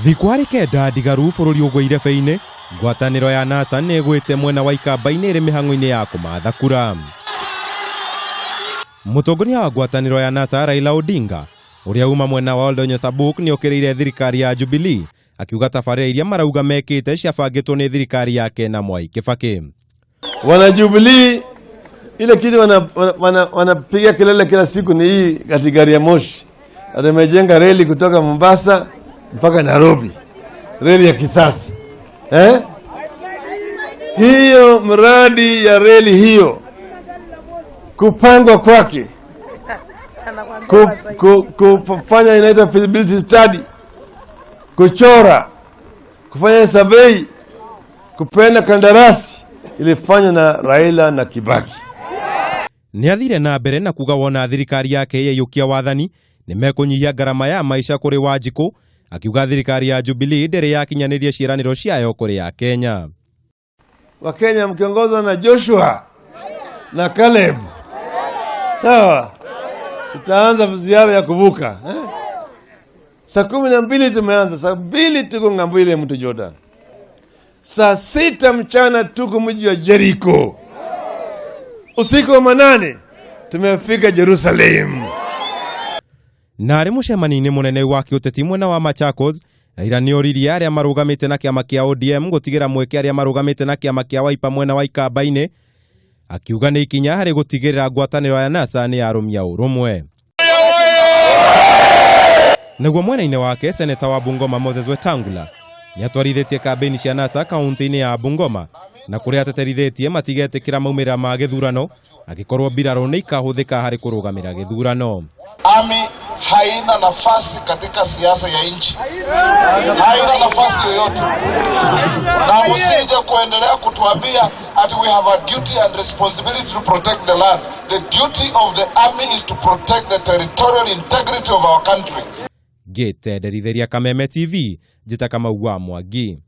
Thikũ arĩ 9 ndigaru bũrũri ũgwe irebe-inĩ, ngwatanĩro ya NASA nĩ ĩgwĩte mwena wa Ikamba-inĩ ĩrĩ mĩhang'o-inĩ ya kũmatha kura. Mũtongoria wa ngwatanĩro ya NASA Raila Odinga ũrĩa uma mwena wa Oldonyo Sabuk nĩ okĩrĩire thirikari ya Jubilee akiuga tabarĩra iria marauga mekĩte ciabangĩtwo nĩ thirikari yake na Mwai Kibaki. Wana Jubilee ile kitu wanapiga wana, wana, wana kelele kila siku ni hii kati gari ya moshi. Wamejenga reli kutoka Mombasa mpaka Nairobi, reli ya kisasa eh? Hiyo mradi ya reli hiyo kupangwa kwake kufanya inaitwa feasibility study, kuchora, kufanya survey, kupeana kandarasi ilifanywa na Raila na Kibaki. Nĩ athire na mbere na kuga wona thirikari yake yaiyũkia wathani nĩ mekũnyihia ngarama ya maisha kũrĩ Wanjikũ, akiuga thirikari ya Jubilee ndĩrĩ yakinyanĩria ciĩranĩro ciayo kũrĩ Akenya. Wakenya mkiongozwa na Joshua na Caleb, sawa, tutaanza ziara ya kuvuka eh? Saa 12 tumeanza, saa 2 tuko ng'ambo ile mto Jordan, saa 6 mchana tuko mji wa Jericho, usiku wa manane tumefika Jerusalem. Na arĩ mũcemanio-inĩ mũnene wa kĩũteti mwena wa Machakos, Raila nĩ oririe arĩa marũgamĩte na kĩama kĩa ODM gũtigĩra mweke arĩa marũgamĩte na kĩama kĩa Wiper mwena wa Ikamba-inĩ, akiuga nĩ ikinya harĩ gũtigĩrĩra ngwatanĩro ya NASA nĩ yarũmia ũrũmwe. Naguo mwena-inĩ wake, seneta wa Bungoma Moses Wetangula nĩ atwarithĩtie kambĩini cia NASA kaunti-inĩ ya Bungoma na kũrĩa ateterithĩtie matigetĩkĩra maumĩrĩra ma gĩthurano angĩkorwo mbirarũ nĩ ikahũthĩka harĩ kũrũgamĩra gĩthurano. Army haina nafasi katika siasa ya nchi, haina nafasi yoyote, na msije kuendelea kutuambia ati we have a duty and responsibility to protect the land. The duty of the army is to protect the territorial integrity of our country. Ngĩtenderithĩria Kameme TV, njĩta Kamau wa Mwangi.